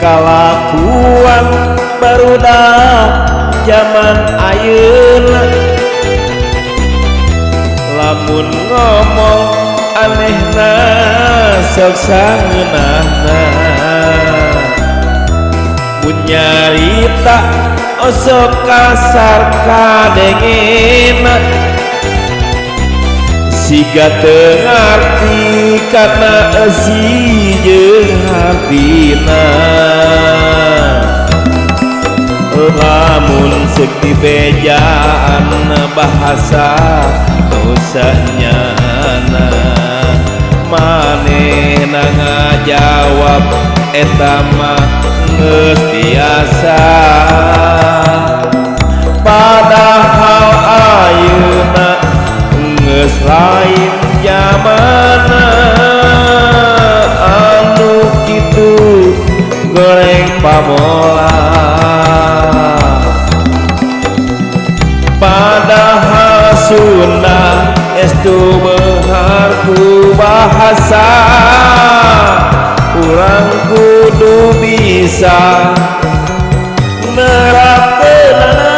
Kalakuan barudak zaman ayeuna, lamun ngomong anehna sok sangeunahna, mun nyarita osok kasar kadengena, siga teu ngarti kana eusi jeung hartina. Lamun seuk dibejaan bahasa nu sanyana, manehna ngajawab eta mah geus biasa. Padahal ayeuna geus lain zamana anu kitu goreng pamola. Padahal Sunda estu beunghar ku bahasa, urang kudu bisa nerapkeunana.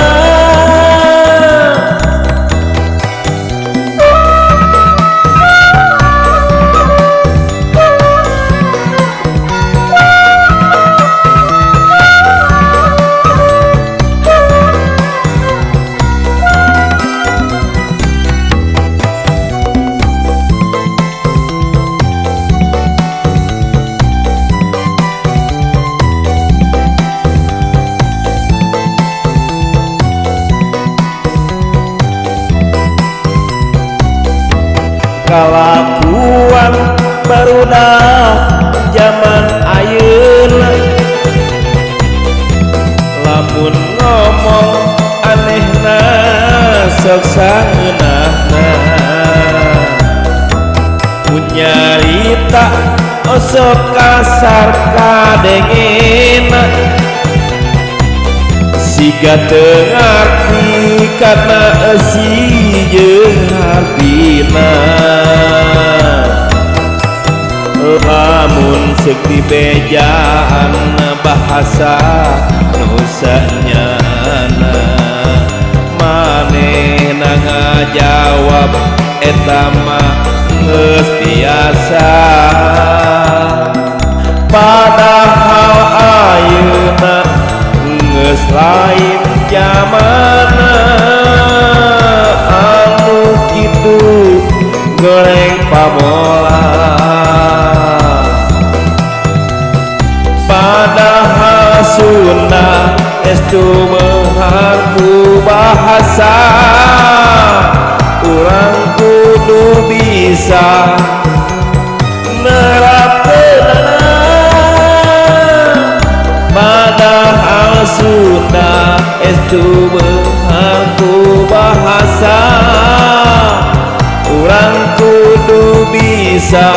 Kalakuan barudak zaman ayeuna, lamun ngomong anehna sok sangeunahna, mun nyarita osok kasar kadengena, siga teu ngarti kana eusi jeung hartina. Lamun seuk dibejaan bahasa nu sanyana, manehna ngajawab eta mah geus biasa. Padahal ayeuna geus lain zamana anu kitu goreng pamola. Padahal Sunda estu beunghar ku bahasa, urang kudu bisa nerapkeunana. Padahal Sunda estu beunghar ku bahasa, urang kudu bisa.